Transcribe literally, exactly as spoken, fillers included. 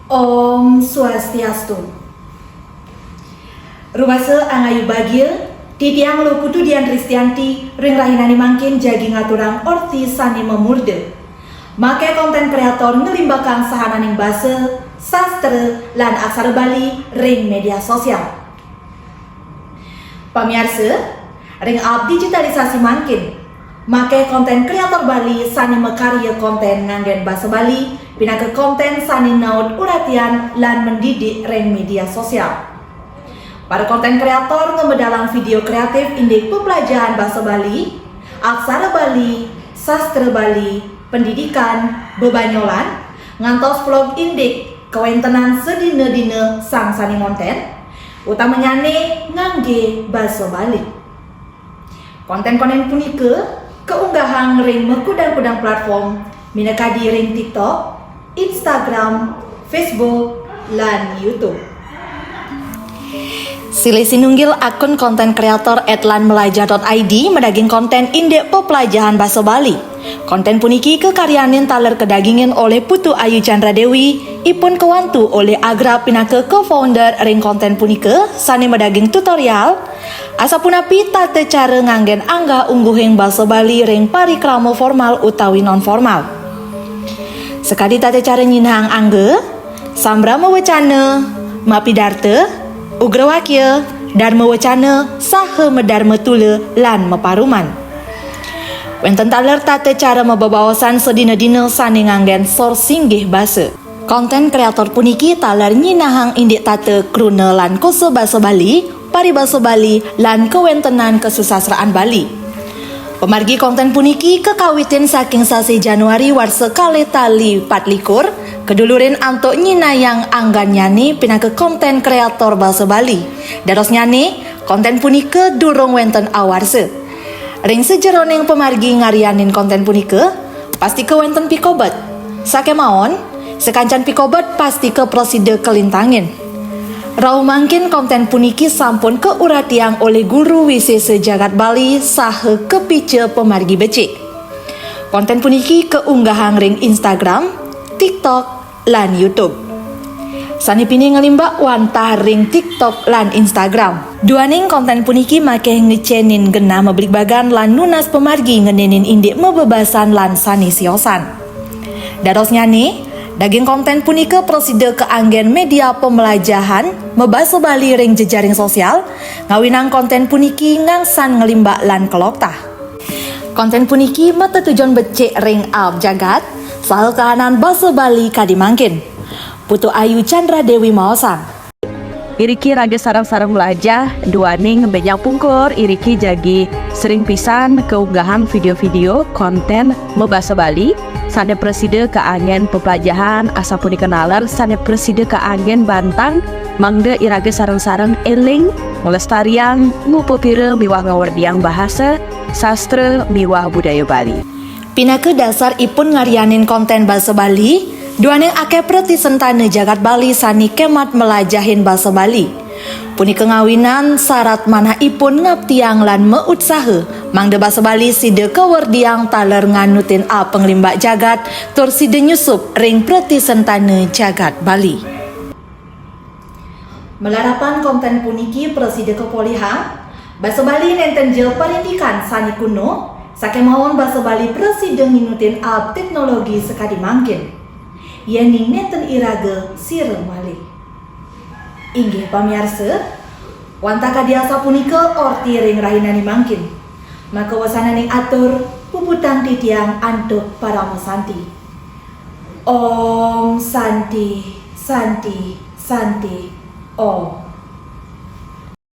Om Swastiastu. Ruasa angayu bagia, titiang Luh Putu Dian Ristianti ring rahinane mangkin jagi ngaturang orti sane mamurda. Make konten kreator nglimbakang sahananing basa, sastra, lan aksara Bali ring media sosial. Pamiarsa, ring abad digitalisasi mangkin, make konten kreator Bali sane makarya konten nganggen basa Bali pinaka konten sane naut uratian lan mendidik ring media sosial. Para konten kreator ngamedalang video kreatif indik peplajahan basa Bali, aksara Bali, sastra Bali, pendidikan, bebanyolan, ngantos vlog indik kawentenan sadina-dina sang sane ngonten, utamanyane ngangge basa Bali. Konten-konten punika kaunggahang ring makudang-kudang platform, minakadi ring TikTok, Instagram, Facebook, lan YouTube. Silih sinunggil akun konten kreator at lan melaja dot I D madaging konten indik peplajahan basa Bali. Konten puniki kakaryanin taler kadagingin olih Putu Ayu Chandra Dewi, ipun kawantu olih Agra pinaka co-founder ring konten punika, sane madaging tutorial, asapunapi tata cara nganggen anggah-ungguhing basa Bali ring parikrama formal utawi non-formal. Sakadi tata cara nyinahang angga, sambrama wacana, mapidarta, ugrawakya, darma wacana, saha madarma tula lan maparuman. Wenten taler tata cara mabebaosan sadina-dina sane nganggen sor singgih basa. Konten kreator puniki taler nyinahang indik tata kruna lan kosa basa Bali, paribasa Bali, lan kawentenan kasusastraan Bali. Pamargi konten puniki kakawitin saking sasih Januari warsa kalih tali patlikur, kadulurin antuk nyinayang anggannyane pinaka konten kreator basa Bali. Dadosnyane, konten punika durung wenten awarsa. Ring sajeroning pamargi ngaryanin konten punika, pastika wenten pikobet. Sakemawon, sakancan pikobet pastika prasida kalintangin. Rauh mangkin konten puniki sampun kauratiang olih guru wisesa jagat Bali saha kapica pamargi becik. Konten puniki kaunggahang ring Instagram, TikTok, lan YouTube. Sane pinih nglimbak wantah ring TikTok lan Instagram. Duaning konten puniki makeh ngecenin genah mabligbagan lan nunas pamargi ngenenin indik mabebasan lan sane siosan. Dadosnyane, daging konten punika prasida kaanggen media pamlajahan mabasa Bali ring jejaring sosial, ngawinang konten puniki ngangsan nglimbak lan kaloktah. Konten puniki matetujon becik ring aab jagat, saha kahanan basa Bali kadi mangkin. Putu Ayu Chandra Dewi maosang. Iriki raga sareng-sareng mlajah, duaning benjang pungkur, iriki jagi sering pisan kaunggahang video-video konten mabasa Bali, sane prasida kaanggen peplajahan, asapunika naler sane prasida kaanggen bantang, mangda iraga sareng-sareng eling, nglestariang, ngupapira miwah ngawerdiang bahasa, sastra, miwah budaya Bali. Pinaka dasar ipun ngaryanin konten basa Bali, duaning akeh pratisentana jagat Bali sane kemat mlajahin basa Bali. Punika ngawinan sarat manah ipun ngaptiang lan mautsaha, mangda basa Bali sida kawerdiang taler nganutin apanglimbak jagat tur sida nyusup ring pratisentana jagat Bali. Malarapan konten puniki prasida kapolihang, basa Bali nenten ja parindikan sane kuno, sakemawon basa Bali prasida nginutin aab teknologi sakadi mangkin. Yening nenten iraga sira malih. Inggih pamiarsa, wantah kadi asapunika orti ring rahinane mangkin. Maka wasananing atur, puputang titiang antuk parama santi. Om Santi, Santi, Santi, Om.